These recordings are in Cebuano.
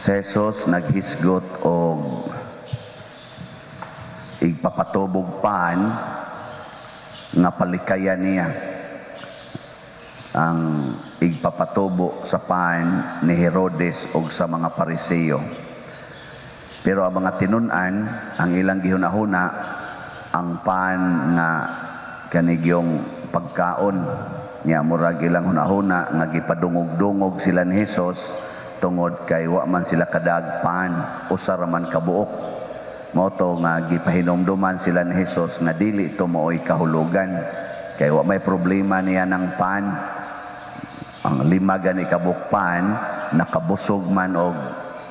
Si Jesus naghisgot og igpapatubog pan nga palikayan niya ang igpapatubo sa pan ni Herodes og sa mga Pariseo. Pero ang mga tinun-an, ang ilang gihunahuna, ang pan nga kanigyong pagkaon niya, murag ilang hunahuna nga gipadungog-dungog sila ni Jesus tungod kay wa man sila kadagpan, usa ra man kabuok. Mao to nga gipahinumduman sila ni Jesus nga dili to maoy kahulugan kay wa may problema niya ng pan. Ang 5 gani kabuok pan nakabusog man og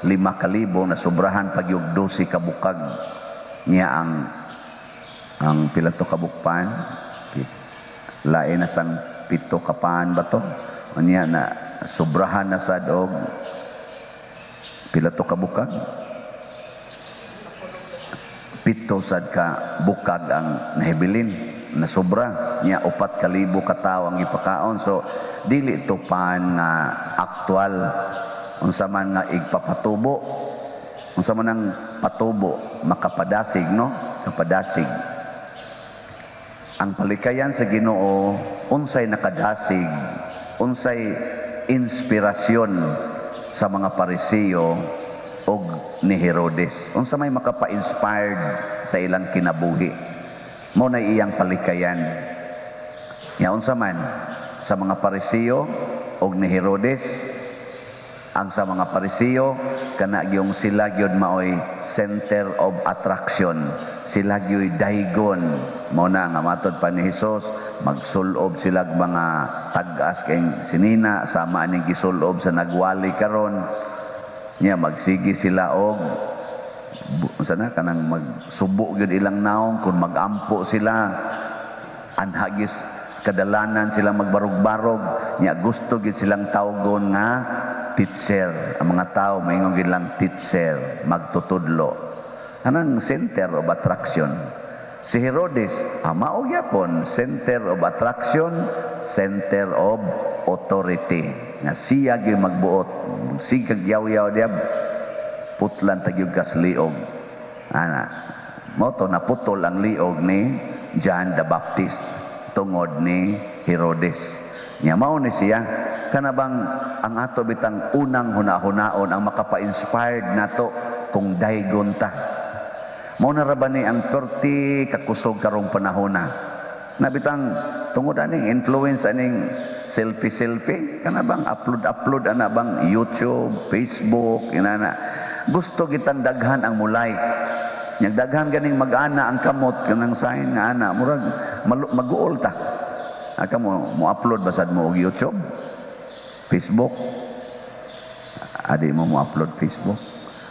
5,000, na sobrahan pag yung 12 kabukag niya. Ang pila to kabuok pan, lain na sang 7 ka pan ba to? Unya na sobrahan na sad og pila to kabukag, 7 sad ka bukag ang nahibilin na sobra niya, 4,000 ka tawo ang gipakaon. So dili to pan nga aktual. Unsa man nga igpapatubo? Unsa man ang patubo? Makapadasig, no? Kapadasig. Ang palikayan sa Ginoo, unsay nakadasig, unsay inspirasyon sa mga Pariseo og ni Herodes? Unsa may makapa-inspired sa ilang kinabuhi? Mao na iyang palikayan. Ya, unsa man sa mga Pariseo og ni Herodes? Ang sa mga Pariseo, kana gyung sila gyud maoy center of attraction, sila gyud daygon. Mao na nga matod pa ni Hesus, magsulob sila og mga tag-as kay sinina sama aning gisulob sa nagwali karon niya. Magsige sila og unsa na kanang magsubo gyud ilang naong kung magampo sila, anhagis kadalanan sila magbarog-barog niya. Gusto gyud silang tawgon nga teacher. Ang mga tao maingon gyud lang, "Teacher, magtutudlo." Anang center of attraction. Si Herodes, mao gyapon center of attraction, center of authority nga siya gyud magbuot. Sige kag yaw-yaw diya, putlan ta gyud kas liog ana. Mao to naputol ang liog ni John the Baptist tungod ni Herodes. Nya mao ni siya, kana bang ang ato bitang unang hunahunaon ang makapa-inspired nato kung daygon ta. Mao na ra ba ni ang perti kakusog karong panahona na bitang tungod aning influence aning selfie selfie, kana bang upload upload ana bang YouTube, Facebook, inana. Gusto kitang daghan ang mo-like. Nyag daghan ganing mag-ana ang kamot kanang sign nga ana, murag maguol ta. Aka mo mo upload basad mo og YouTube, Facebook? Adi mo mo upload Facebook?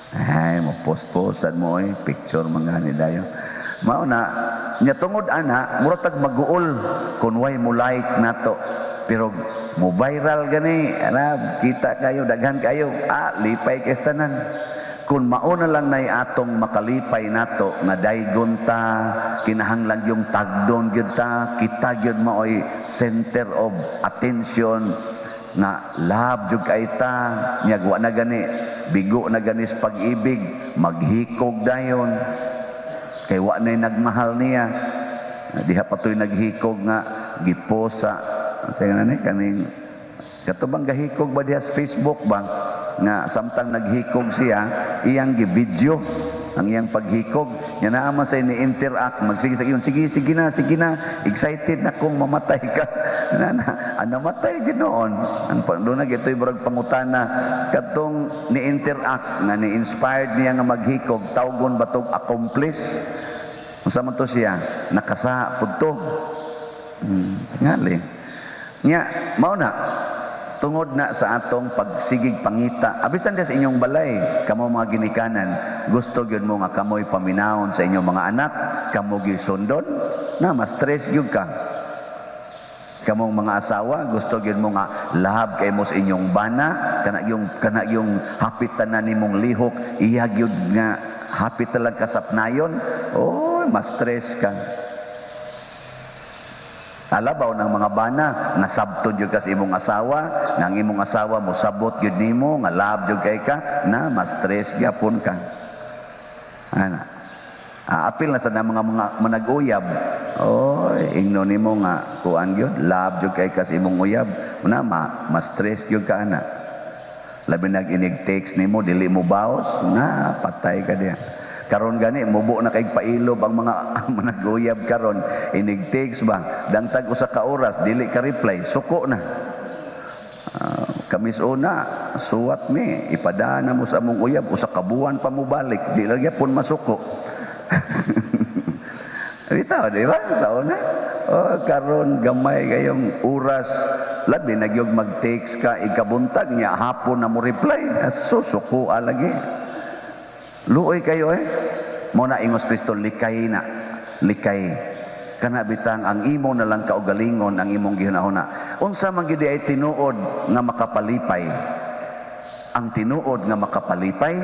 Ay, mo post post sad mo oy, picture mga ni dayon. Mao na nya tungod ana, murag tag maguol kun way mo like nato. Pero mo viral gani, ana kita kayo, daghan kayo, lipay kay sa tanan. Kung mao na lang nay atong makalipay nato nga daygon ta, kinahanglan yung tagdon gyud ta, kita gyud maoy center of attention nga love jud kay ta nya wa na gani bigo na gani sa pag-ibig, maghikog dayon kay wa nay nagmahal niya. Diha pa to'y naghikog nga giposa sa nga ni kaning katubang gahikog ba diha sa Facebook ba, nga samtang naghikog siya, iyang gi-video ang iyang paghikog nya. Naa man say ni interact, magsige sa iyon, "Sige, sige na, sige na, excited na kung mamatay ka." Na na ah, namatay ginoon. Ang doon na gito'y murag pangutana, katong ni interact nga ni inspired niya nga maghikog, tawgon ba tog accomplice? Unsa man to siya, nakasa pud to? Ngali nya mao na tungod na sa atong pagsigig pangita. Abisan sa inyong balay, kamo mga ginikanan, gusto gyud mo nga kamoy paminawon sa inyong mga anak, kamo gyud sundon na ma-stress gyud ka. Kamong mga asawa, gusto gyud mo nga lahab kay mo sa inyong bana, kana yung hapit tanan nimong lihok, iya gyud nga hapit talaga kasapnayon, oh, ma-stress ka. Alabaw ng mga bana nga sabton jud ka sa imong asawa, nga ang imong asawa mo sabot gyud nimo, nga love jud kay ka, na ma-stress gyapon ka. Ana. Apil na sa na mga manag-uyab. Oh, ingno nimo nga kuan gyud, love jud kay ka sa imong uyab, na ma-stress gyud ka ana. Labi nag inig text nimo, dili mo baos, na patay ka diya. Karon gani mubo na kay pailob ang mga manag-uyab karon, inig text ba, dangtag usa ka oras dili ka reply, suko na. Kami sa una, suwat mi, ipadana mo sa among uyab, usa ka buwan pa mo balik, di lagi pun masuko. Bitaw, di ba? Sa una. Oh, karon gamay kayong oras, labi na gyud mag-text ka ikabuntag niya hapon na mo reply, susuko lagi. Luoy kayo eh. Mo na ingos Kristo, likay na. Likay. Kana bitang ang imo na lang kaugalingon ang imong gihunahuna. Unsa man gyud ay tinuod nga makapalipay? Ang tinuod nga makapalipay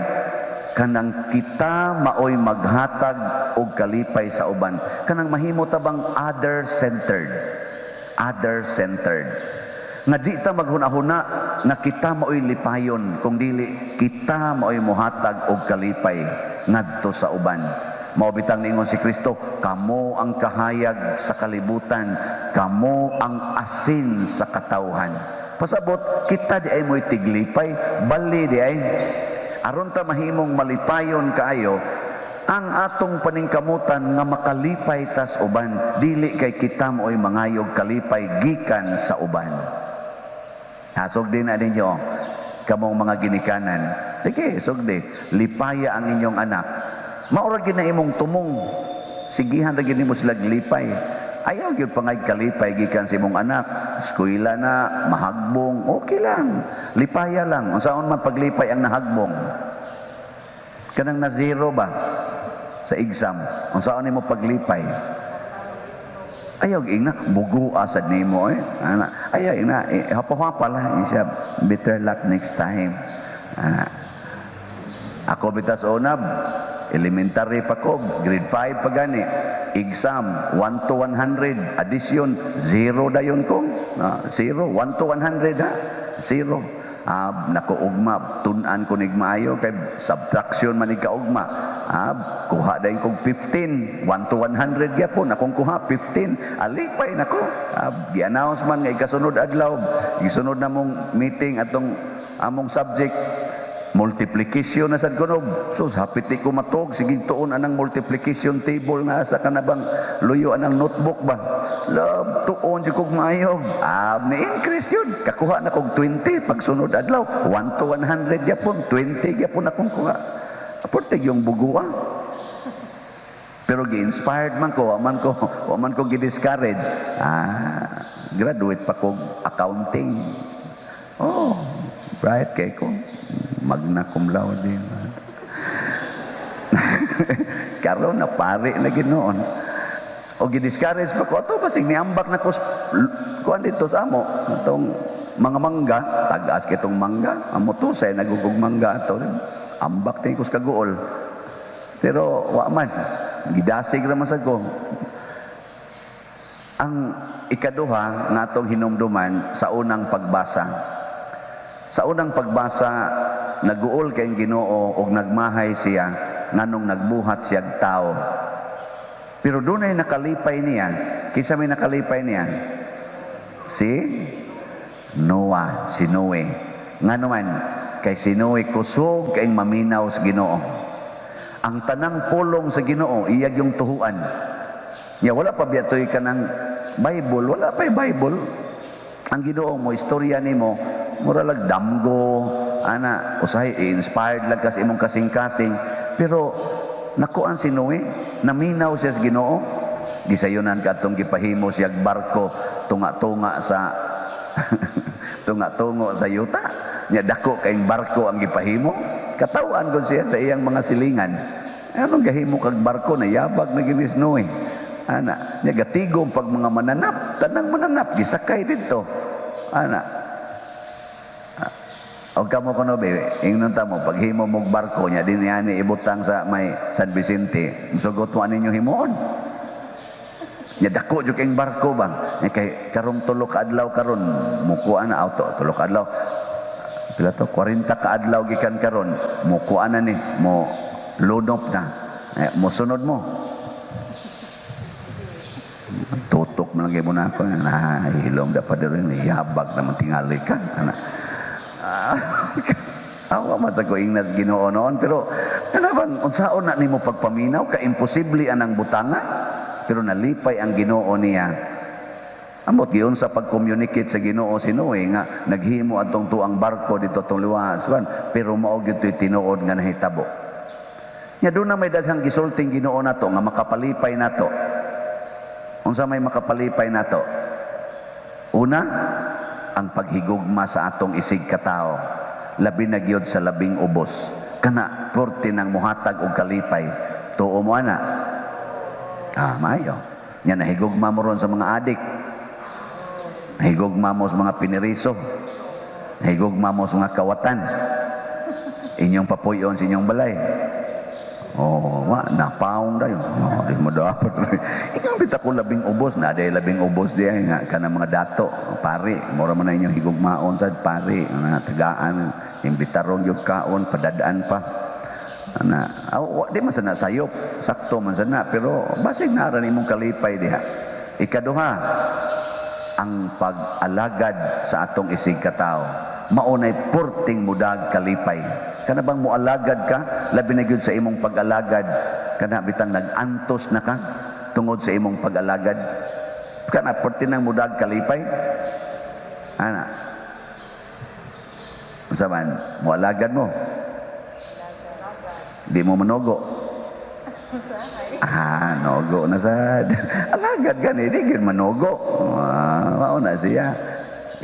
kanang kita maoy maghatag og kalipay sa uban. Kanang mahimo ta bang other-centered. Other-centered. Nga di ta maghuna-huna nga kita maoy lipayon kung dili kita maoy mohatag og kalipay ngadto sa uban. Mao bitang niingon si Kristo, "Kamo ang kahayag sa kalibutan, kamo ang asin sa katawhan." Pasabot, kita di ay mo'y tiglipay, bali di ay. Aron ta mahimong malipayon kaayo, ang atong paningkamutan nga makalipay tas uban, dili kay kita mo'y mangayog kalipay gikan sa uban. Sugdi na ninyo, kamong mga ginikanan. Sige, sugdi. Lipaya ang inyong anak. Maura gyud na imong tumong. Sigihan ra gyud nimo sila lipay. Ayaw gyud pangay kalipay gikan sa imong anak. Eskwela na, mahagbong, okay lang. Lipaya lang. Unsaon man paglipay ang nahagbong? Kanang na zero ba sa exam? Unsaon nimo paglipay? Ayaw ingna, bugo asad nimo eh. Ana, ayaw ingna, eh, hapa-hapa lang siya, better luck next time. Ana. Ako bitas unab, elementary pa ko, grade 5 pa gani. Exam, 1 to 100, addition, zero dayon ko. Zero, 1 to 100 ha, zero. Nako ugma, tun-an ko nig maayo kay subtraction man ig kaugma. Kuha dayon kog 15, 1 to 100 gyapon akong kuha 15. Alipay nako. Gi-announce man nga ikasunod adlaw, gisunod na mong meeting atong among subject multiplication na sad kuno. So hapit di ko matog, sige tuon anang multiplication table nga sa kanabang luyo anang notebook ba. Love, tuon jud kog maayo. Ni increase yun. Kakuha na kog 20 pagsunod adlaw. 1 to 100 gyapon, 20 gyapon akong kuha. Aporte yung bugua. Pero gi-inspired man ko, wa man ko gi-discourage. Graduate pa kog accounting. Oh, bright kay ko. Magna cum laude. Karon na pare na ginoon. O gi-discourage pa ko ato, basig niambak na ko kuan dito sa amo atong mga mangga, tag-as kitong mangga, amo to say nagugug mangga ato. Ambak tin ko sa kaguol. Pero wa man, gidasig ra man sad ko. Ang ikaduha nga atong hinumduman sa unang pagbasa. Sa unang pagbasa, naguol kay Ginoo og nagmahay siya nganong nagbuhat siyag tao. Pero dunay nakalipay niya. Kinsa may nakalipay niya? Si Noah, si Noe. Ngano man, kay si Noe kusog kay maminaw sa Ginoo. Ang tanang pulong sa Ginoo iyag yung tuhuan. Ya wala pa biya toy kanang Bible, wala pa Bible. Ang Ginoo mo istorya nimo, mura lag damgo, ana, usahay inspired lang kas imong kasing-kasing, pero nakuan si Noe, naminaw siya sa Ginoo. Gisayunan kadtong gipahimo siya barko, tunga-tunga sa tunga-tungo sa yuta. Nya dako kayong barko ang gipahimo. Katawan ko siya sa iyang mga silingan. Anong gahimo kag barko na yabag na ginis Noe? Ana, nya gatigom pag mga mananap, tanang mananap gisakay didto. Ana. Og kamo kuno be, ingnon ta mo paghimo mog barko nya dinhi ani ibutang sa may San Vicente, musugot mo ninyo himuon. Nya dako jud kayong barko ba? Nya kay karong 3 ka adlaw karon mukuan na auto, 3 ka adlaw. Pila to? 40 ka adlaw gikan karon, mukuan na ni, mo lunop na. Eh, mo sunod mo. Tutok man lang mo na ako. Na, hilom da pa rin. Yabag naman tingali ka. Ana. Ah, awa man sa ko ingnas Ginoo noon, pero kana bang unsaon na nimo pagpaminaw ka, imposible anang butanga, pero nalipay ang Ginoo niya. Amot giyon sa pag-communicate sa Ginoo si Noe nga naghimo atong tuang barko dito tong liwas pero mao gyud to'y tinuod nga nahitabo. Nya doon na may daghang gisulting Ginoo nato nga makapalipay nato. Unsa may makapalipay nato? Una, ang paghigugma sa atong isig katao, labi na gyud sa labing ubos. Kana porte ng muhatag og kalipay. Tuo mo ana? Ah, maayo. Nya nahigugma mo ron sa mga adik. Nahigugma mo sa mga piniriso. Nahigugma mo sa mga kawatan. Inyong papuyon sa inyong balay. Oh, wa napaong dayon. No, di mo dapat. Ikaw bita ko labing ubos na day labing ubos di ay nga kana mga dato, pari, mura man na inyong higugmaon sad pari, na tagaan, imbitaron gyud kaon, padadaan pa. Ana, aw, wa, di man sana sayop, sakto man sana, pero basig nara nimong kalipay diha. Ikaduha, ang pag-alagad sa atong isig katao maunay purting mudag kalipay. Kana bang mualagad ka, labi na gyud sa imong pag-alagad, kana bitang nag-antos na ka tungod sa imong pag-alagad, kana purting nang mudag kalipay ana. Unsa man mualagad mo, di mo manugo? Ah, nogo na sad. Alagad gani, di gyud manugo. Ah, mao na siya.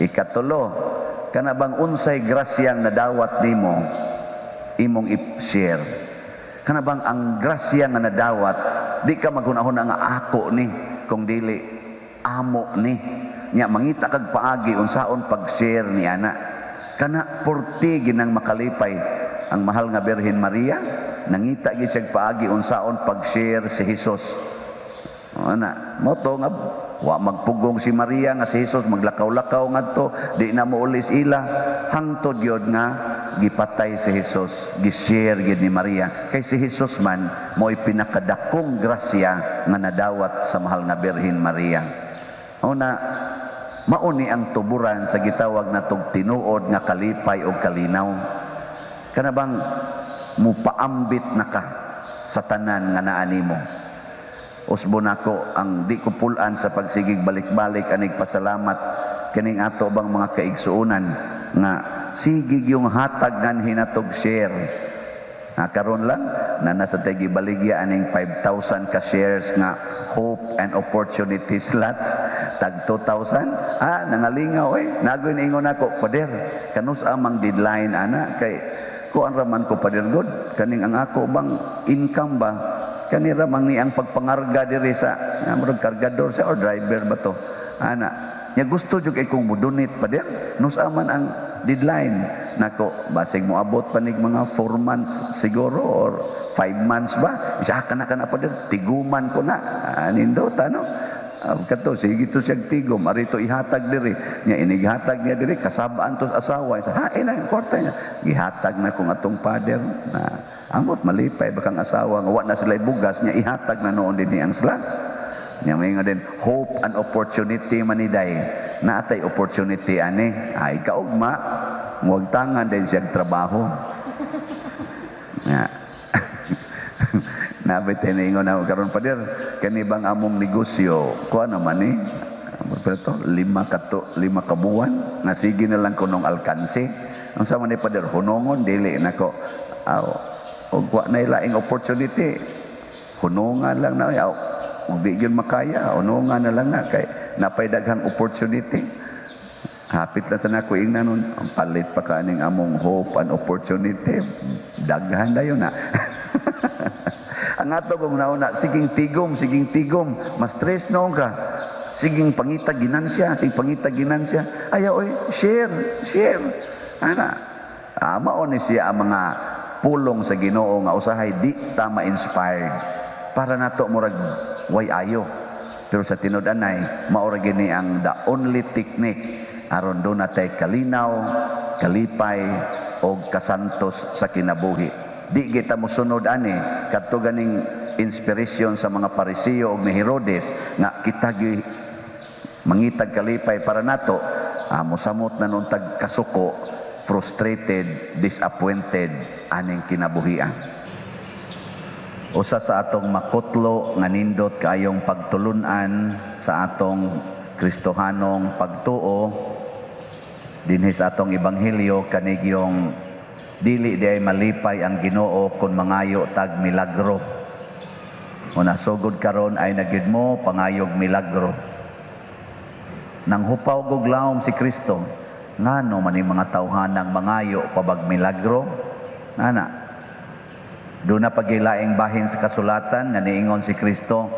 Ikatulo, kana bang unsay grasyang nadawat nimo, imong i-share. Kana bang ang grasya nga nadawat, di ka maghunahuna nga ako ni, kung dili amo ni. Nya mangita kag paagi unsaon pag-share ni ana. Kana porti ginang makalipay. Ang mahal nga Birhen Maria, nangita gyud siya paagi unsaon pag-share si Jesus. Ana, mo to nga wa magpugong si Maria nga si Jesus maglakaw-lakaw ngadto, di na mo ulis ila hangtod gyud nga gipatay si Jesus, gi-share gyud ni Maria. Kay si Jesus man mo'y pinakadakong grasya nga nadawat sa mahal nga Birhen Maria. Una, mauni ang tuburan sa gitawag natog tinuod nga kalipay o kalinaw. Kana bang mupaambit na ka sa tanan nga naa nimo. Usbo nako ang di ko pulan sa pagsigig balik-balik anig pasalamat kining ato bang mga kaigsuonan nga sigig yung hatag ngan hinatog share. Ah, karon lang na nasa tay gibaligya aning 5,000 ka shares nga hope and opportunity slots tag 2,000. Ah, nangalingaw eh. Nagoy ingon nako, "Pader, kanus amang deadline ana?" Kay kuan raman ko, Pader God, kaning ang ako bang income ba, kani ramang ni ang pagpangarga diri sa nga murag kargador sa or driver ba to ana. Nya gusto jud kay kong mo-donate, Pader, nusa man ang deadline nako? Basig moabot pa nig mga 4 months siguro or 5 months ba. Isa ka na kana, Pader, tiguman ko na. Ah, nindot ano. Ah, kato sige to siyag tigom arito ihatag diri. Nya inighatag niya diri, kasabaan tos asawa sa hain na yung kwarta niya, gihatag na kung atong father na ambot malipay bakang asawa nga wa na sila bugas. Nya ihatag na noon din ang slots niya. May nga din hope and opportunity maniday naatay opportunity ani ay kaugma muagtangan din siyang trabaho. Ya. Nabit ingon na karon, "Pader, kani bang among negosyo, kuha naman ni pero to 5 ka buwan nga sige na lang kunong alkanse. Ang sama ni Pader, hunongon dili nako?" Aw, og wa na laing opportunity, hunungan lang na. Aw, ug di gyud makaya, hunungan na lang na kay napay daghang opportunity. Hapit lang sa nako ingnan nun, ang palit pa kaning among hope and opportunity. Daghan dayon na. Ang ato kong nauna, siging tigom, siging tigom, mas stress noon ka. Siging pangita ginansya, siging pangita ginansya. Ayaw, oy, share, share. Ana, ah, mao ni siya ang mga pulong sa Ginoo nga usahay di ta ma-inspired para nato murag way ayo. Pero sa tinud-anay, mao ra gini ang the only technique aron duna tay kalinaw, kalipay og kasantos sa kinabuhi. Di kita mosunod ani kadto ganing inspiration sa mga Pariseo og ni Herodes nga kita gi mangitag kalipay para nato, mosamot na nun tag kasuko, frustrated, disappointed aning kinabuhian. Usa sa atong makutlo nga nindot kaayong pagtulunan sa atong Kristohanong pagtuo dinhi sa atong ebanghelyo, kanigyong dili di ay malipay ang Ginoo kung mangayo tag milagro. O nasugod karon ay na gyud mo pangayog milagro. Nang hupaw gog lawom si Kristo, ngano man ning mga tawhanang mangayo pa bag milagro? Ana. Duna pa gilaing bahin sa kasulatan nga niingon si Kristo,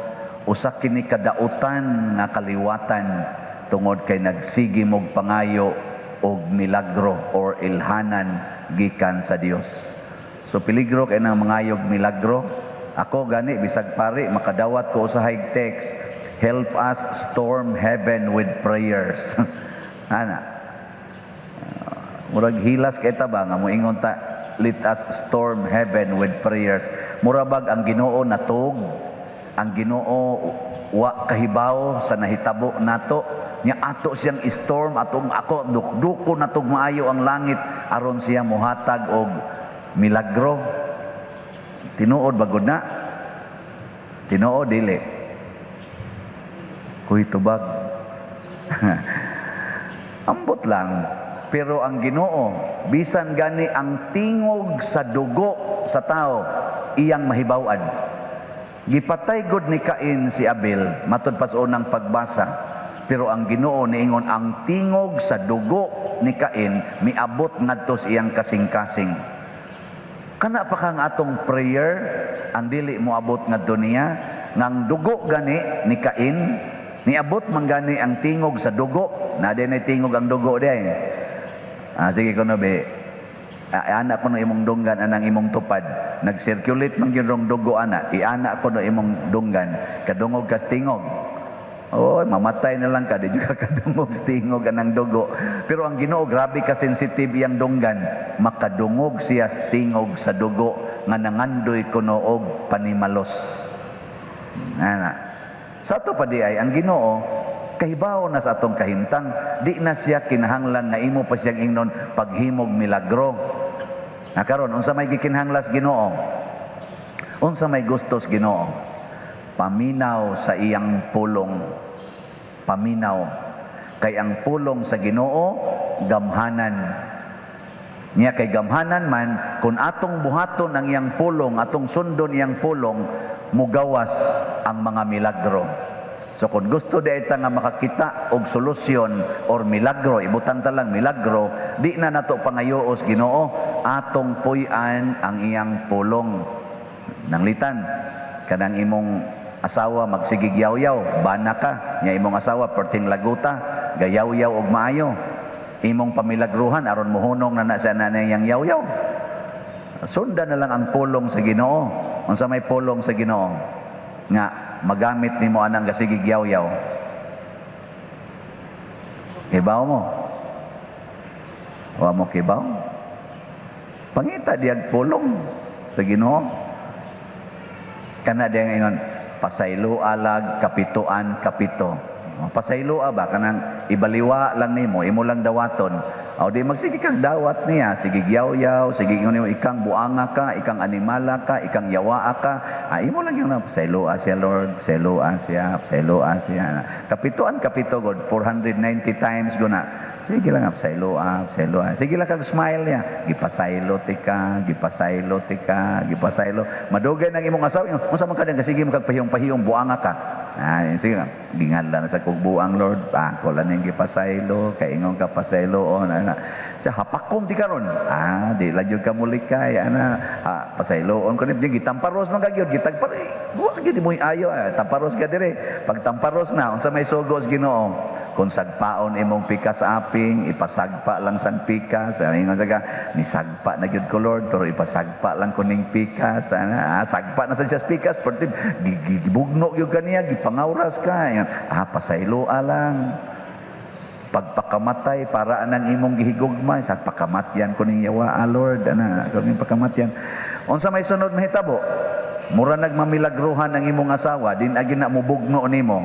usa kini kadautan nga kaliwatan tungod kay nagsige mog pangayo og milagro or ilhanan gikan sa Dios. So peligro kay nang mangayog milagro. Ako gani, bisag pari, makadawat ko usahay text, "Help us storm heaven with prayers." Ana. Murag hilas kay ta ba nga moingon ta, "Let us storm heaven with prayers"? Mura bag ang Ginoo natug, ang Ginoo wa kahibaw sa nahitabo nato nya ato siyang storm, atong ako dukduko natog maayo ang langit aron siya mohatag og milagro. Tinuod ba gud na? Tinuod dili? Kuy, tubag. Ambot lang. Pero ang Ginoo, bisan gani ang tingog sa dugo sa tao, iyang mahibaw-an. Gipatay gud ni Cain si Abel, matud pa sa unang pagbasa. Pero ang Ginoo niingon ang tingog sa dugo ni Cain miabot ngadto sa iyang kasing-kasing. Kana pa kang atong prayer ang dili moabot ngadto niya, ngang dugo gani ni Cain niabot man gani ang tingog sa dugo na din tingog ang dugo di. Ah, sige kuno be. Ah, ana ko no imong dunggan anang imong tupad. Nag-circulate man gyud rong dugo ana. Iana ko no imong dunggan. Kadungog kas tingog. Oh, mamatay na lang ka, di ka kadungog sa tingog anang dugo. Pero ang Ginoo, grabe ka sensitive iyang dunggan. Makadungog siya sa tingog sa dugo nga nangandoy kuno og panimalos. Ana. Sa ato pa di ay ang Ginoo kahibaw na sa atong kahimtang, di na siya kinahanglan nga imo pa siyang ingnon paghimog milagro. Na karon, unsa may gikinahanglan sa Ginoo? Unsa may gustos Ginoo? Paminaw sa iyang pulong. Paminaw. Kay ang pulong sa Ginoo gamhanan. Niya kay gamhanan man, kung atong buhaton ang iyang pulong, atong sundon iyang pulong, mugawas ang mga milagro. So kung gusto di ta nga makakita og solusyon or milagro, ibutang ta lang milagro, di na nato pangayoos Ginoo, atong puy-an ang iyang pulong. Nanglitan, kanang imong asawa magsigig yaw-yaw, bana ka, nya imong asawa perting laguta, gayaw-yaw og maayo. Imong pamilagruhan aron mohunong na na siya na iyang yaw-yaw. Sundan na lang ang pulong sa Ginoo. Unsa may pulong sa Ginoo? Nga magamit nimo anang gasigig yaw-yaw. Kibaw mo? Wa mo kibaw? Pangita diyag pulong sa Ginoo. Kana diya ingon, pasaylo alag kapituan kapito. O, pasaylo ba kanang ibaliwa lang nimo, imo lang dawaton. O di magsige kang dawat niya, sige yaw-yaw, sige ingon nimo ikang buanga ka, ikang animala ka, ikang yawaa ka. Ah, imo lang yung pasayloa siya, Lord, pasayloa siya, pasayloa siya. Kapituan kapito god, 490 times guna. Sige lang, pasayloa, pasayloa. Sige lang kag smile niya. Gipasaylo tika, gipasaylo tika, gipasaylo. Madugay nang imong asawa, unsa man ka sige mo kag pahiyong-pahiyong buanga ka. Ah, sige nga, gingadla na sa kog buang, Lord. Ah, ko lang ning gipasaylo, kay ingon ka pasaylo on ana. Sa hapakom ti karon. Ah, di la jud ka mulikay ana. Ah, pasayloon ko ni gitamparos man ka gyud, gitagpar. Wa gyud mo ayo, ah, tamparos ka dire. Pag tamparos na, unsa may sugos Ginoo? Kung sagpaon imong pikas aping, ipasagpa lang sang pikas. Ingon sa ka, "Nisagpa na gyud ko, Lord, pero ipasagpa lang ko ning pikas." Ana, sagpa na sa siya pikas, pero gibugno gyud kaniya, gipangawras ka. Ingon, "Pasayloa lang." Pagpakamatay para anang imong gihigugma sa pakamatyan ko ning yawa, Lord, ana ko ning pakamatyan. Unsa may sunod mahitabo? Mura nagmamilagruhan ang imong asawa, din agi na mubugno nimo.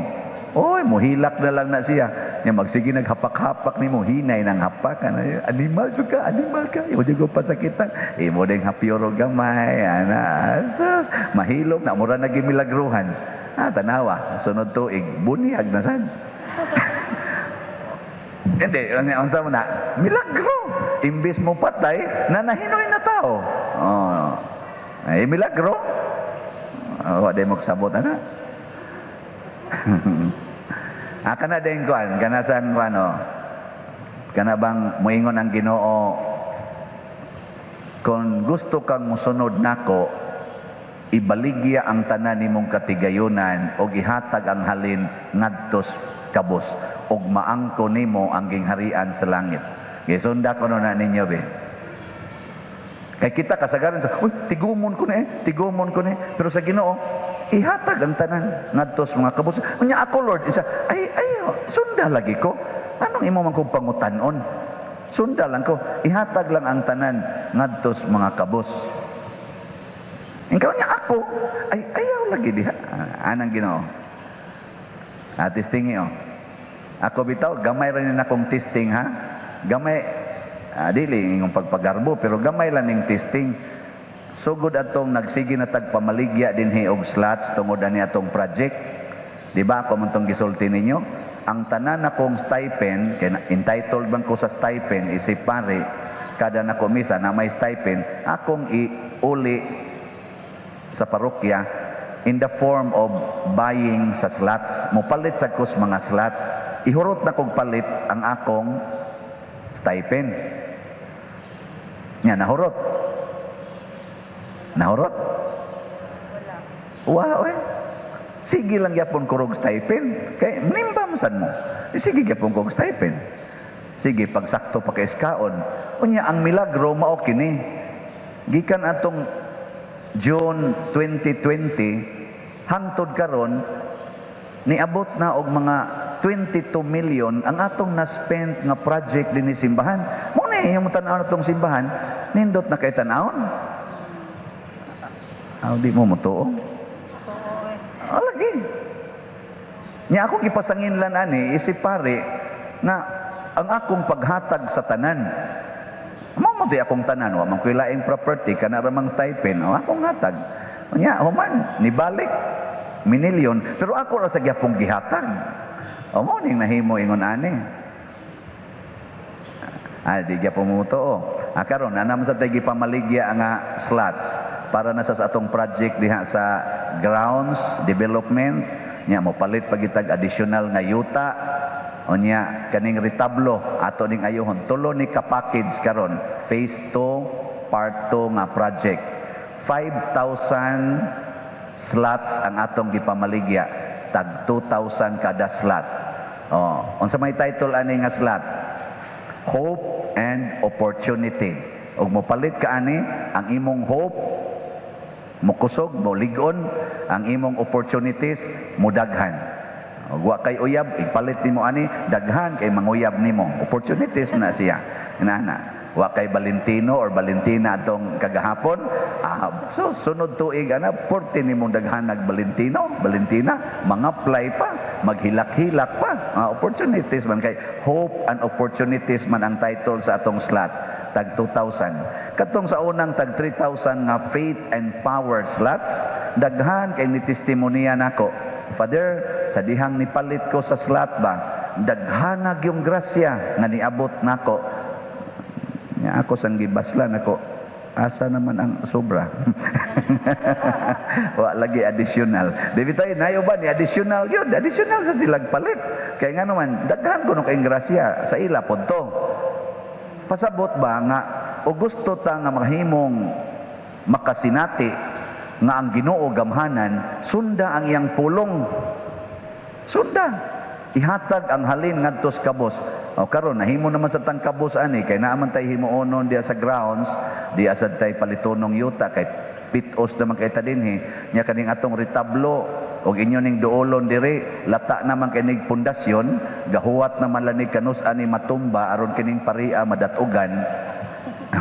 Oy, muhilak na lang na siya. Nya magsige naghapak-hapak nimo, hinay nang hapak ana, "Animal jud ka, animal ka. Imo jud ko pasakitan." Imo ding hapyoro gamay, ana. Sus, mahilom na, mura nagimilagruhan. Tanawa, sunod tuig, bunyag na sad. Hindi, unsa mo na? Milagro. Imbis mo patay, nanahinoy na tao. Oh. Ay, milagro. Oh, wa mo kasabot ana. Kana din kuan, kana san kuan, oh. Kana bang moingon ang Ginoo, "Kung gusto kang musunod nako, ibaligya ang tanan nimong katigayunan og ihatag ang halin ngadtos kabos ug maangko nimo ang gingharian sa langit." Gisunda ko na ninyo be. Kay kita kasagaran, "Uy, tigumon ko ni, tigumon ko ni." Pero sa Ginoo, ihatag ang tanan ngadtos mga kabos. Unya ako, Lord, isa, ay ay sunda lagi ko. Anong imo man kong pangutan-on? Sunda lang ko, ihatag lang ang tanan ngadtos mga kabos. Ikaw niya ako, ay ayaw lagi diha. Anang Ginoo. Testing oh. Ako bitaw, gamay ra ni akong testing ha. Gamay, dili ingong pagpagarbo, pero gamay lang ning testing. Sugod atong nagsige na tag pamaligya dinhi og slots tungod ani atong project. Di ba ako man tong gisulti ninyo? Ang tanan akong stipend, kay entitled man ko sa stipend isip pare, kada nako misa na may stipend, akong iuli sa parokya in the form of buying sa slots. Mupalit sa kus mga slots. Ihurot na kong palit ang akong stipend. Nga, nahurot. Nahurot? Wala. Wa, eh. Sige lang gyapon kurog stipend. Kay nimba man sad mo. Eh, sige gyapon kog stipend. Sige, pagsakto pa kay iskaon. Unya, ang milagro mao kini. Gikan atong June 2020 hangtod karon, niabot na og mga 22 million ang atong na-spend nga project dinhi simbahan. Mo na iyong tan-aw atong simbahan, nindot na kay tan-awon. Aw, di mo motuo. Oh, lagi. Nya akong gipasanginlan ani isip pare nga ang akong paghatag sa tanan. Mao mo di akong tanan, wa man ko'y laing property, kana ra mang stipend, o akong hatag. Nya human nibalik minilyon, pero ako ra sa gyapong gihatag. O mo ning nahimo ingon ani. Di gyapon mo tuo. Karon ana man sa tay gipamaligya nga slots para na sa atong project diha sa grounds development. Nya mo palit pagitag additional nga yuta. Unya kaning retablo ato ning ayuhon, tulo ni ka package karon, phase 2 part 2 nga project. 5,000 slots ang atong gipamaligya, tag 2,000 kada slot. Oh, unsa may title ani nga slot? Hope and Opportunity. Ug mopalit ka ani, ang imong hope mokusog, molig-on, ang imong opportunities mudaghan. Ug wa kay uyab, ipalit nimo ani, daghan kay manguyab nimo. Opportunities na siya. Inana. Wa kay Valentino or Valentina atong kagahapon, so sunod tuig ana, porte nimong daghan nag Valentino, Valentina, mga-apply pa, maghilak-hilak pa. Opportunities man kay Hope and Opportunities man ang title sa atong slot, tag 2,000. Katong sa unang tag 3,000 nga Faith and Power slots, daghan kay ni testimonya nako. "Father, sa dihang nipalit ko sa slot ba, daghanag yung grasya nga niabot nako." Nya ako sang gibaslan ako, asa naman ang sobra? Wa lagi additional. Di bitaw nayo ba ni additional yun? Additional sa silag palit. Kay nga naman, daghan kuno kay grasya sa ila pod to. Pasabot ba nga o gusto ta nga mahimong makasinati nga ang Ginoo gamhanan, sunda ang iyang pulong. Sunda. Ihatag ang halin ngadto sa kabos. O karon nahimo naman sa tang kabos ani kay naa man tay himuonon diya sa grounds, diya sad tay palitonong yuta kay pitos naman kay ta dinhi. Nya kaning atong retablo og inyo ning duolon diri, lata naman kay nig pundasyon, gahuwat naman lanig kanus ani matumba aron kining paria madatugan.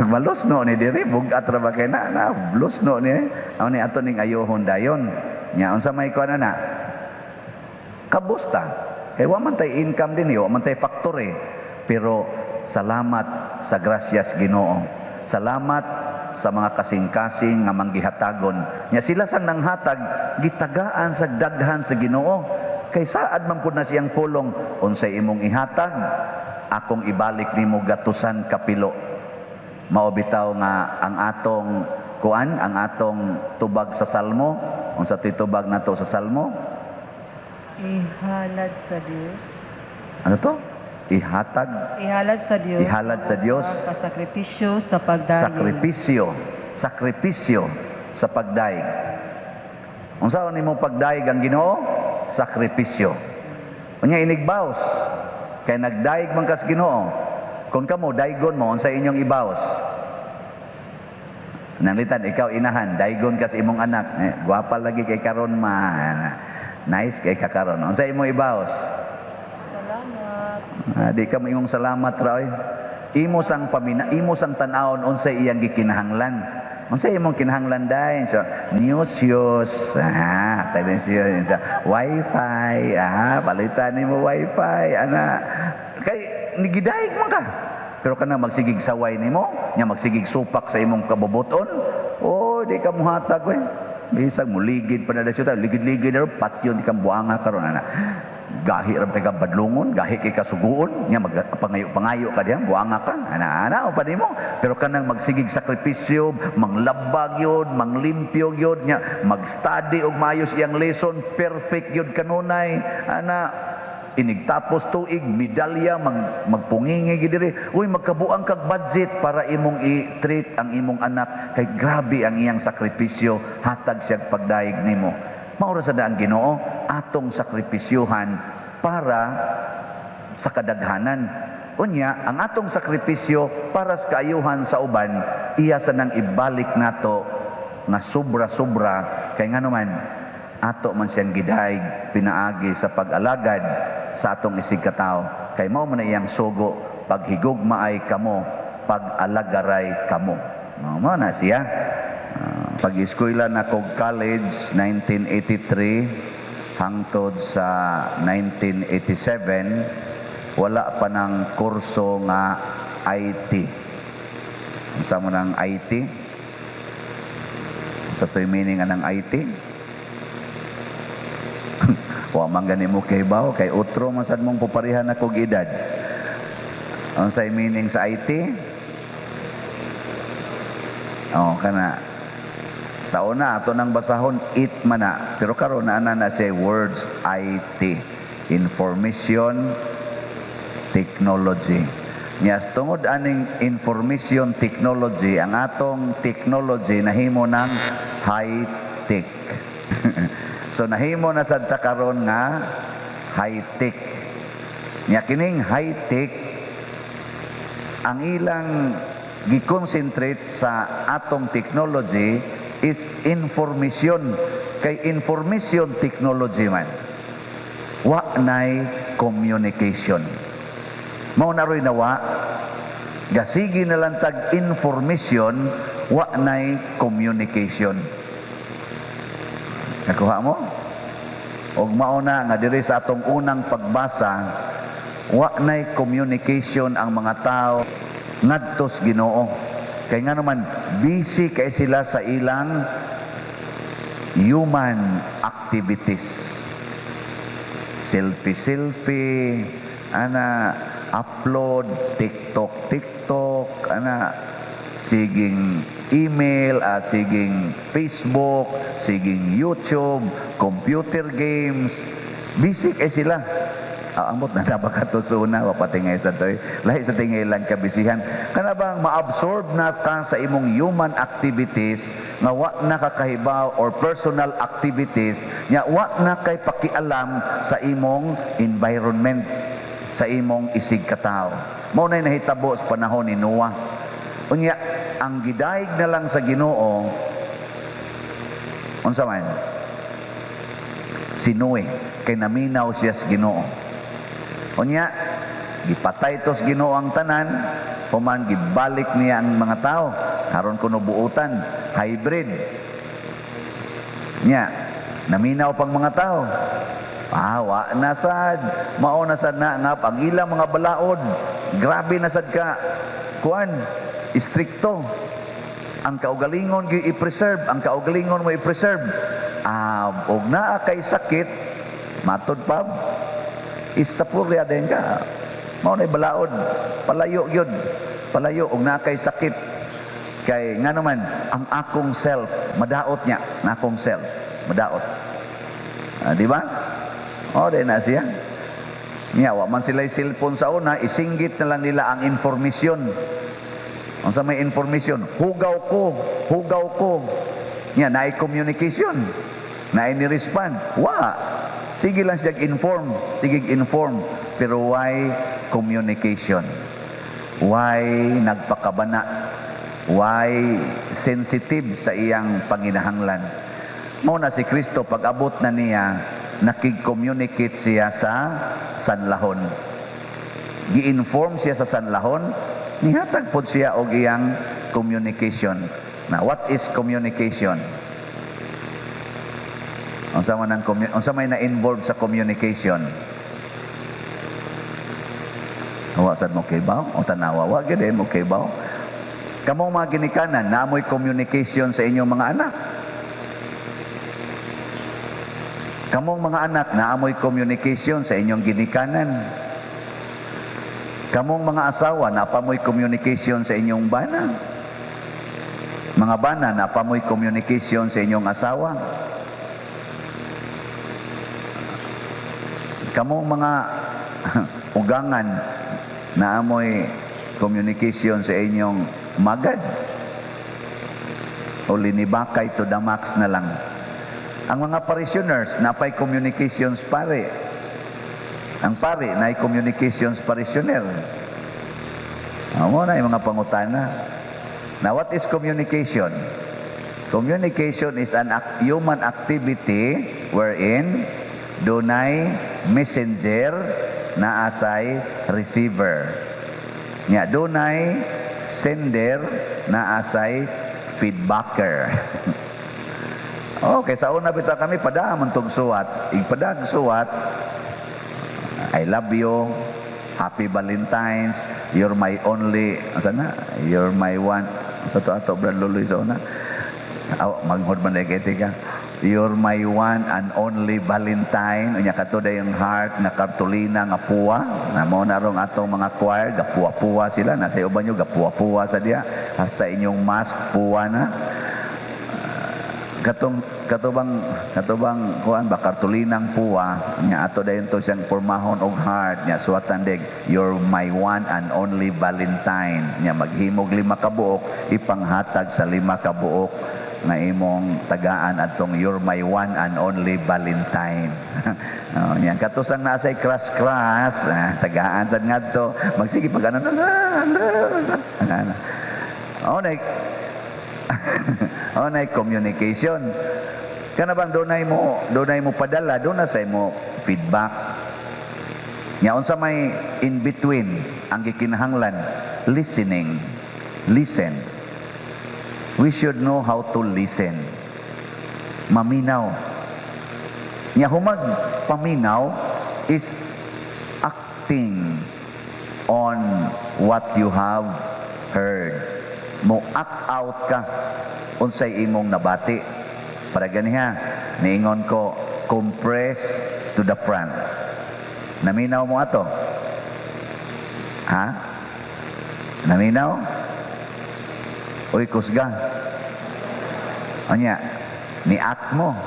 Malos no ni diri, bugat ra ba kay na na blos no ni. Amo ni ato ning ayohon dayon. Nya unsa may kuan na? Kabos ta. Kay wa man tay income din, wa man tay factory. Pero salamat sa grasyas Ginoo. Salamat sa mga kasing-kasing nga manggihatagon. Nya sila sang nanghatag, gitagaan sa daghan sa Ginoo. Kay saad man pud na siyang pulong, unsay imong ihatag, akong ibalik nimo gatusan kapilo. Mao bitaw nga ang atong kuan, ang atong tubag sa Salmo, unsa to'y tubag nato sa Salmo? Ihalad sa Dios. Ano to? Ihatag. Ihalad sa Dios. Ihalad sa Dios. Sa kasakripisyo sa pagdayeg. Sakripisyo, sakripisyo sa pagdaig. Unsaon nimo pagdaig ang Ginoo? Sakripisyo. Unya inigbaos kay nagdaig man kas Ginoo. Kung kamo daigon mo, unsa inyong ibaos? Nanglitan ikaw inahan, daigon kas imong anak, eh, gwapa lagi kay karon ma. Nice kay kakaron. Unsa imong ibaos? Salamat. Ah, di ka moingong salamat ra oy. Imo sang pamina, imo sang tan-awon unsay iyang gikinahanglan. Unsay imong kinahanglan dai? So, news shoes. Ah, tayo siya sa wifi. Ah, palitan nimo wifi ana. Kay nigidaig man ka. Pero kana magsigig saway nimo, nya magsigig supak sa imong kabubuton, oh, di ka muhatag oy. Bisag muligid pa na siya, ligid-ligid na patyon di ka buanga karon ana. Gahi ra kay ka badlongon, gahi kay ka suguon, nya magpangayo-pangayo ka diyan, buanga ka. Ana ana o pa nimo. Pero kanang magsigig sakripisyo, manglabag yun, manglimpyo yun, nya mag-study og maayos iyang lesson, perfect yun kanunay. Ana inigtapos tuig medalya, magpungingi gid diri, uy, magkabuang kag budget para imong i-treat ang imong anak kay grabe ang iyang sakripisyo, hatag siya pagdaig nimo. Mao ra sa daan Ginoo atong sakripisyuhan para sa kadaghanan. Unya ang atong sakripisyo para sa kaayuhan sa uban, iya sa nang ibalik nato nga sobra-sobra kay ngano man ato man siyang gidaig pinaagi sa pag-alagad sa atong isig katawo, kay mao man na iyang sugo, paghigugmaay kamo, pag-alagaray kamo. No, mao na siya. Ah, pag-eskwela na kog college 1983 hangtod sa 1987, wala pa ng kurso nga IT. Unsa mo ng IT? Sa to'y meaning anang IT? Wa man gani mo kay baw kay utro man sad mong puparihan na kog edad. Unsay meaning sa IT? Oh, kana. Sa una ato nang basahon it man na, pero karon naa na na siya words IT, information technology. Niya tungod aning information technology, ang atong technology nahimo ng high tech. So nahimo na sad ta karon nga high tech. Nya kining high tech, ang ilang gi-concentrate sa atong technology is information, kay information technology man, wa nay communication. Mao na ro'y nawa gasigi na lang tag information, wa nay communication. Nakuha mo? Og mao na nga diri sa atong unang pagbasa, wa nay communication ang mga tao ngadto sa Ginoo. Kay nga naman busy kay sila sa ilang human activities. Selfie selfie ana, upload TikTok TikTok ana, siging email, siging Facebook, siging YouTube, computer games. Busy kay sila. Ah, ambot na na ba kato sa una, wa patingay sa toy. Lahi sa tingay lang kabisihan. Kana bang ma-absorb na ka sa imong human activities nga wa na ka kahibaw or personal activities nya wa na kay pakialam sa imong environment, sa imong isig katawo. Mao nay nahitabo sa panahon ni Noah. Unya ang gidayeg na lang sa Ginoo unsa man? Si Noe, kay naminaw siya sa Ginoo. Unya gipatay tos Ginoo ang tanan, human gibalik niya ang mga tao karon kuno buutan, hybrid. Nya naminaw pang mga tao. Ah, wa na sad, mao na sad na nga ang ilang mga balaod, grabe na sad ka kuan, istrikto. Ang kaugalingon gyud i-preserve, ang kaugalingon mo i-preserve. Ah, og naa kay sakit, matod pa istapurya din ka. Mao na balaod, palayo gyud, palayo og naa kay sakit. Kay nga naman ang akong self madaot niya, ang akong self madaot. Ah, di ba? O, di na siya. Nya, wa man sila cellphone sa una, isinggit na lang nila ang informasyon. Unsa may information? Hugaw ko, hugaw ko. Nya, naay communication. Naay ni respond. Wa. Sige lang siya inform, sige inform. Pero why communication? Why nagpakabana? Why sensitive sa iyang panginahanglan? Mao na si Kristo, pag abot na niya, nakig-communicate siya sa sanlahon. Gi-inform siya sa sanlahon, nihatag pod siya og iyang communication. Now, what is communication? Unsa may na-involve sa communication? Wa sad mo kibaw o tanawa, wa gyud mo kibaw. Kamo mga ginikanan, naamoy communication sa inyong mga anak. Kamong mga anak, naamoy communication sa inyong ginikanan. Kamong mga asawa, napamoy communication sa inyong bana. Mga bana, napamoy communication sa inyong asawa. Kamong mga ugangan, naamoy communication sa inyong magad. O linibakay to the max na lang. Ang mga parishioners, napay communications pare. Ang pare, naay communications parishioner. Amo na yung mga pangutana. Now, what is communication? Communication is an human activity wherein dunay messenger na asay receiver. Nya dunay sender na asay feedbacker. Okay, sa una bitaw kami pada man tog suwat, igpadag suwat, "I love you, happy Valentine's, you're my only," asa na? "You're my one." Sa to ato, Brad Luloy, sa una. Aw, manghod man kay ka. "You're my one and only Valentine." Unya kato yung heart nga kartulina nga puwa. Na mo na rong atong mga choir, gapuwa-puwa sila. Nasa uban nyo, gapuwa-puwa sa diya. Hasta inyong mask, puwa na. Katong katubang kuan ba, kartulinang puwa nya ato dayon to siyang pormahon og heart nya suwatan deg "You're my one and only Valentine." Nya maghimog lima ka buok, ipanghatag sa lima ka buok nga imong tagaan atong "You're my one and only Valentine." Oh, nya katusang nasa crush crush, ah, tagaan sad ngadto magsige pag ano na na. Oh, na. Oh, na communication. Kana bang dunay mo padala, doon na sa imo feedback. Nya unsa may in between ang gikinahanglan? Listening. Listen. We should know how to listen. Maminaw. Nya humag paminaw is acting on what you have heard. Mo act out ka unsay imong nabati. Para ganiha, niingon ko, "Compress to the front." Naminaw mo ato? Ha? Naminaw? Uy, kusga. Anya, ni-act mo.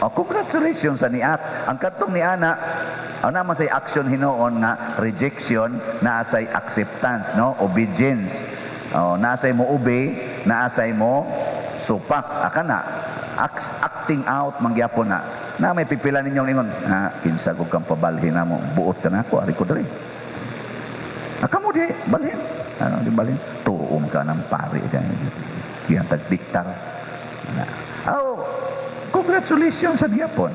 Oh, congratulations sa ni-act. Ang katong ni ana, Ang naman say action hinuon nga rejection, naa say acceptance, no? Obedience. Oh, naa say mo obey, naa say mo supak. Aka na acting out mangyapon na. Na may pipila ninyong ingon, ha, kinsa ko kang pabalhin na mo, buot ka na ako, ari ko diri. Ah, kamo di, balhin. Ano, di balhin? Tuom ka ng pari. Gihatag diktar. Na. Oh, congratulations sa gyapon.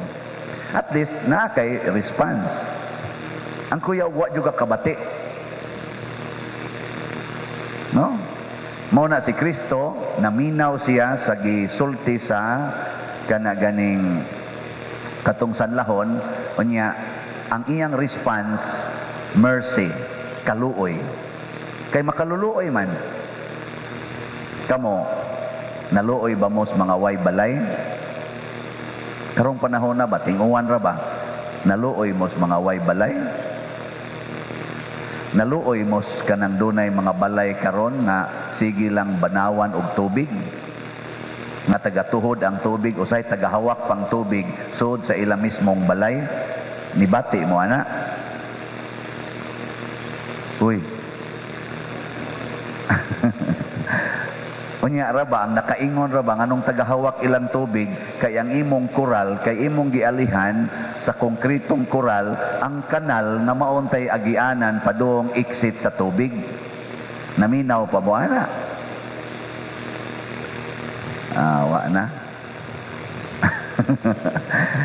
At least, na kay response. Ang kuya, wa juga kabati. No? Mao na si Kristo, naminaw siya sa gisulti sa kana ganing katong sanlahon, unya ang iyang response, mercy, kaluoy. Kay makaluluoy man. Kamo, naluoy ba mo sa mga way balay? Karong panahon na ba, tinguan ra ba? Naluoy mo sa mga way balay? Naluoy mo sa kanang dunay mga balay karon nga sige lang banawan og tubig? Nga tagatuhod ang tubig, usay tagahawak pang tubig sud sa ila mismong balay? Nibati mo ana? Uy. Unya ra ba ang nakaingon ra ba nganong tagahawak ilang tubig kay ang imong koral kay imong gialihan sa konkretong koral ang kanal nga maontay agianan padung exit sa tubig? Naminaw pa mo ana? Ah, wa na.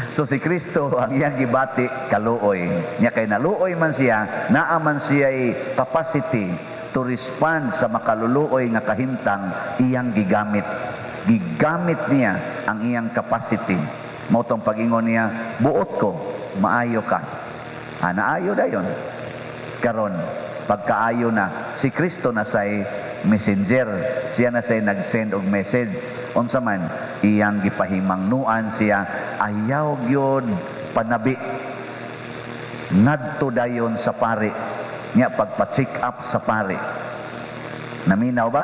So si Kristo ang iyang gibati kaluoy. Nya kay naluoy man siya, naa man siya capacity to respond sa makaluluoy nga kahimtang iyang gigamit. Gigamit niya ang iyang capacity. Mao tong pag-ingon niya, buot ko, maayo ka. Ah, naayo dayon. Karon, pagkaayo na, si Kristo na say messenger. Siya na say nag-send og message. Unsa man, iyang gipahimangnuan siya, ayaw gyud panabi. Ngadto dayon sa pari. Nya pagpa-check up sa pari. Naminaw ba?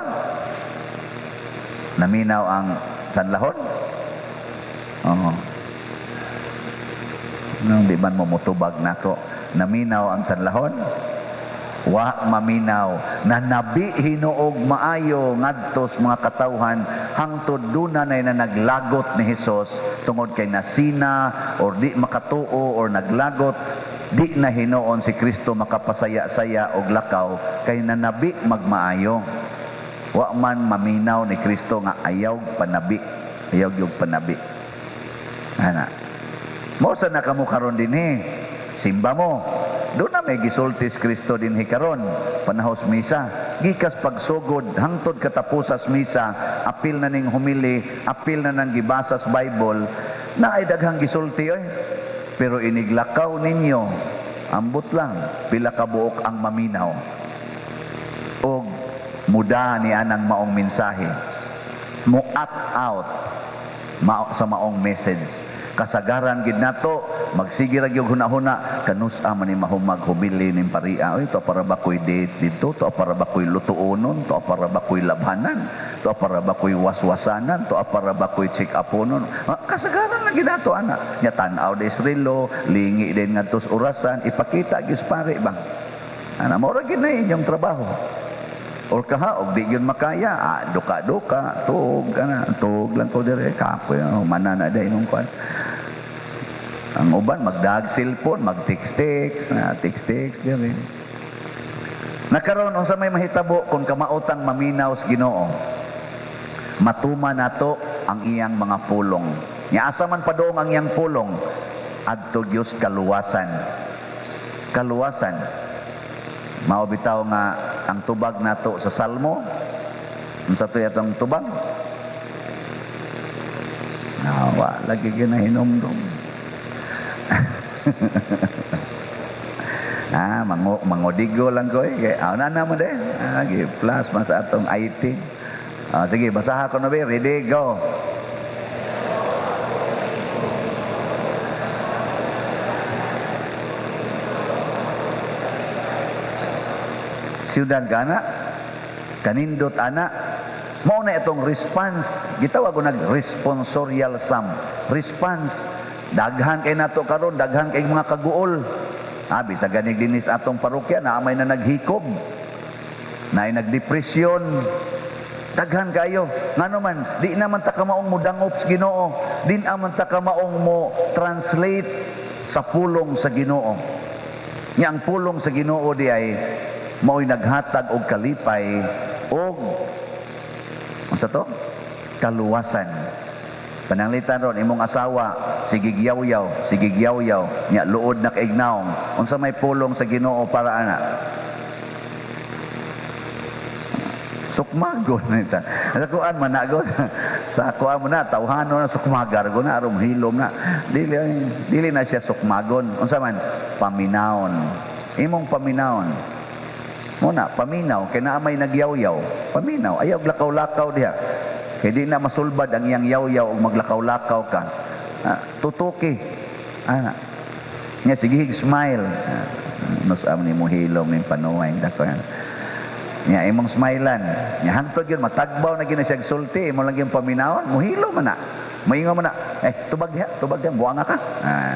Naminaw ang sanlahon? Oo. Nang di man mo mutubag nako. Naminaw ang sanlahon? Wa maminaw. Nanabi hinuog maayo ngadto sa mga katawhan hangtod duna nay na naglagot ni Hesus tungod kay nasina or di makatuo or naglagot, di na hinuon si Kristo makapasaya-saya og lakaw kay nanabi magmaayo. Wa man maminaw ni Kristo nga ayaw panabi, ayaw gyud panabi. Ana. Mo sa na kamo karon dinhi, simba mo. Doon na may gisultis Kristo dinhi karon panahos misa. Gikas pagsugod hangtod katapusas misa, apil na ning humili, apil na nang gibasa sa Bible, na ay daghang gisulti oy. Pero iniglakaw ninyo, ambot lang pila ka buok ang maminaw. Og muda ni anang maong mensahe. Mo act out mao sa maong message. Kasagaran gid nato magsige ra gyud hunahuna, kanus-a man ni mahumag humili ning paria, oy, to para ba koy date didto, to para ba koy lutuonon, to para ba koy labhanan, to para ba koy waswasanan, to para ba koy check uponon. Ah, kasagaran lang gid nato ana. Nya tan-aw des relo, lingi din ngadto sa orasan, ipakita gyud sa pare ba ana, mao ra gid na inyong trabaho. Or kaha, og di yun makaya, ah, duka-duka, tuog, ana, tuog lang ko dire, kapoy, oh, manana da inong kwan. Ang uban, magdag cellphone, mag-text-text, na text-text dire. Nakaroon, unsa may mahitabo kung kamaotang maminaw sa Ginoo, matuma nato ang iyang mga pulong. Nya asa man padung ang iyang pulong, adto Dios kaluwasan. Kaluwasan. Mao bitaw nga ang tubag nato sa Salmo, unsa to atong tubag? Nawa lagi gyud na hinumdum. Ah, mangodigo lang ko eh. Kay, ah, na mo de. Ah, lagi plus man sa atong IT. Ah, sige, basaha ko na ba? Ready, go. Siyudad ka na, kanindot ana, mao na itong response. Gitawag ko nag responsorial psalm. Response. Daghan kay nato karon, daghan kay mga kaguol. Abi sa ganig dinis atong parokya na may na naghikog, naay nagdepresyon, daghan kayo. Ngano man, di naman ta kamaong mo dangop sa Ginoo, di naman ta kamaong mo translate sa pulong sa Ginoo. Nya ang pulong sa Ginoo di ay mao'y naghatag og kalipay og unsa to? Kaluwasan. Pananglitan ron imong asawa sige yaw-yaw, sige yaw-yaw, nya luod na kaig nawong. Unsa may pulong sa Ginoo para ana? Sukmagon na ita. Sa kuan man na sa kuan mo na tawhano na sukmagar go na aron hilom na. Dili dili na siya sukmagon. Unsa man? Paminawon. Imong paminawon. Muna, paminaw kay naa may nagyaw-yaw. Paminaw, ayaw lakaw-lakaw diha. Kay di na masulbad ang iyang yaw-yaw og maglakaw-lakaw ka. Ah, tutuki. Ana. Nya sige smile. Ah, nus am ni mo hilom ning panuway dako yan. Nya imong smilean. Nya hangtod yun matagbaw na gyud na siya sulti, imo lang yung paminawon, muhilo man na. Moingon man na, eh tubag diha, buanga ka. Ah.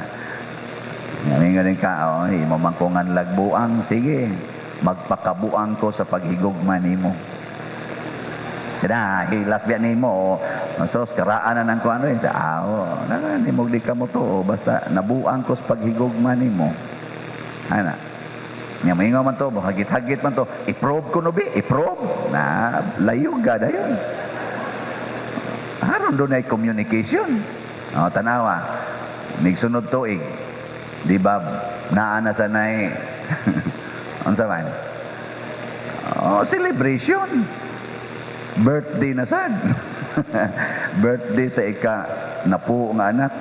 Nya mingon din ka, oh, imo man ko nga lagbuang, sige. Magpakabuang ko sa paghigugma nimo. Sida, hilas biya nimo, o sos, karaan na ng kuano yun. Sa, ah, oh, na, nimo di ka mo to, oh, basta nabuang ko sa paghigugma nimo. Ana. Nya moingon man to, hagit-hagit man to, i-probe ko no bi, i-probe. Na, layog ka dayon. Aron doon ay communication. O, tanawa. Nigsunod tuig. Di ba, naa na sanay, unsa man? Oh, celebration. Birthday na sad. Birthday sa ika napuo nga anak.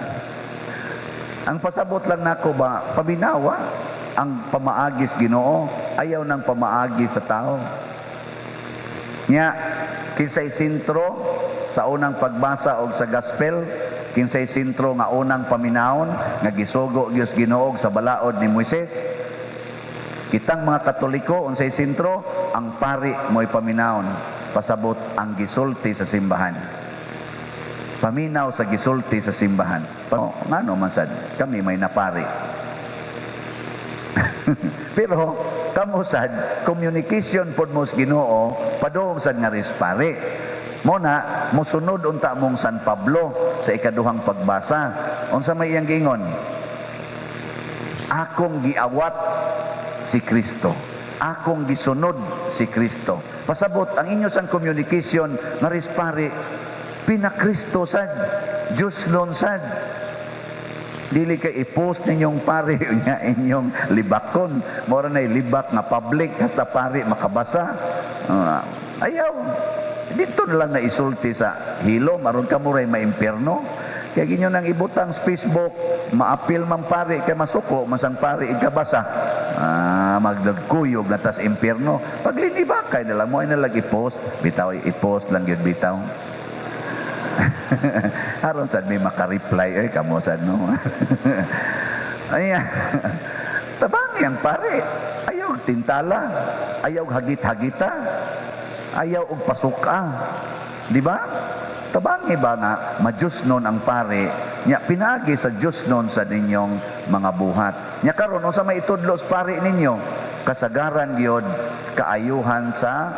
Ang pasabot lang nako ba, paminawa ang pamaagis Ginoo, ayaw ng pamaagi sa tao. Nya kinsay sentro sa unang pagbasa og sa gospel, kinsay sentro nga unang paminawon nga gisugo Dios Ginoo sa balaod ni Moises. Kitang mga Katoliko, unsay sentro? Ang pari mo'y paminawon, pasabot ang gisulti sa simbahan. Paminaw sa gisulti sa simbahan. Pa, ngano man sad, kami may napari. Pero kamo sad communication pod mo sa Ginoo padung sad nga rispari. Mo na mosunod unta mong San Pablo sa ikaduhang pagbasa. Unsa may iyang giingon? Akong giawat si Kristo. Akong gisunod si Kristo. Pasabot ang inyo sang communication nga rispari pinakristo sad, Diyos nun sad. Dili kay i-post ninyong pare nya inyong libakon. Mora na libak nga public hasta pare makabasa. Ayaw. Dito na lang na isulti sa hilom aron kamo ray maimpierno. Kay ginyo nang ibutang sa Facebook, maapil man pare kay masuko masang pare ikabasa. Ah, magdagkuyog na tas impierno. Paglinibakay na lang mo ay nalag i-post, bitaw i-post lang yun bitaw. Aron sad may maka-reply ay kamo sad no. Ayan. Tabangi ang pare. Ayaw tintala, ayaw hagit-hagita, ayaw og pasuka. Di ba? Tabangi ba nga ma-Diyos nun ang pare nya pinagi sa Diyos nun sa ninyong mga buhat. Nya karon unsa may itudlo sa pare ninyo? Kasagaran gyud kaayuhan sa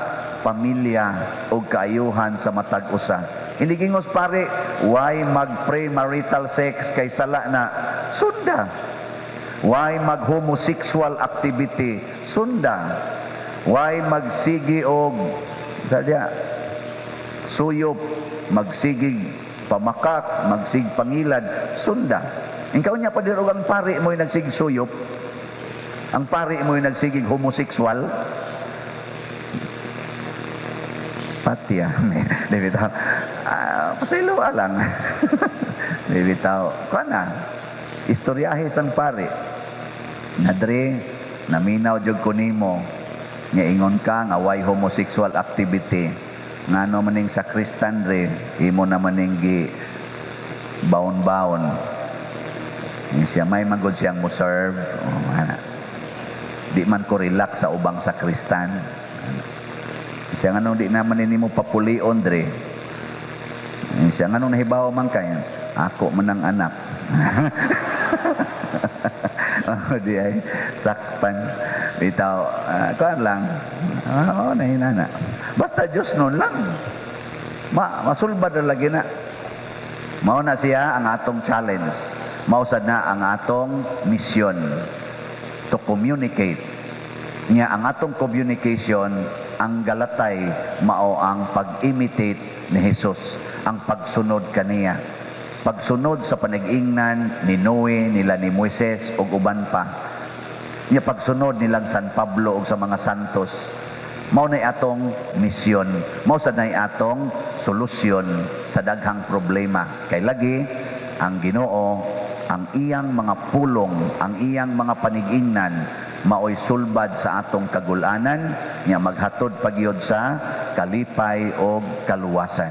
pamilya o kaayuhan sa matag usa. Hindi gingos pare, why mag-premarital sex kay sala na? Sunda. Why mag-homosexual activity? Sunda. Why magsigi og sadya suyop, magsigig pamakak, magsig pangilad, sunda. Ikaw niya pa ang pare mo'y nagsig suyop, ang pare mo'y nagsigig homosexual, patya. Di bitaw. Ah, pasaylo lang. Di bitaw. Kuan na. Istoryahe sang pare. Nadre, naminaw jud ko nimo. Nya ingon ka nga way homosexual activity. Ngano maning sakristan re, imo na maning gi baon-baon. Nga siya may magod siyang mo serve. Oh, ana. Di man ko relax sa ubang sakristan. Siya nga nung di naman ni mo papulion dre. Siya nga nung nahibaw man kay ako man ang anak. Oh, di ay sakpan. Bitaw, kuan lang. Ah, oh, na. Basta Diyos nun lang. Masulbad na lagi na. Mao na siya ang atong challenge. Mao sad na ang atong misyon to communicate. Nya ang atong communication, ang galatay mao ang pag-imitate ni Jesus, ang pagsunod kaniya. Pagsunod sa panag-ingnan ni Noe, nila ni Moises ug uban pa. Nya pagsunod nilang San Pablo ug sa mga santos. Mao nay atong misyon, mao sad nay atong solusyon sa daghang problema. Kay lagi ang Ginoo, ang iyang mga pulong, ang iyang mga panigingnan maoy sulbad sa atong kagulanan, nya maghatod pagyud sa kalipay og kaluwasan.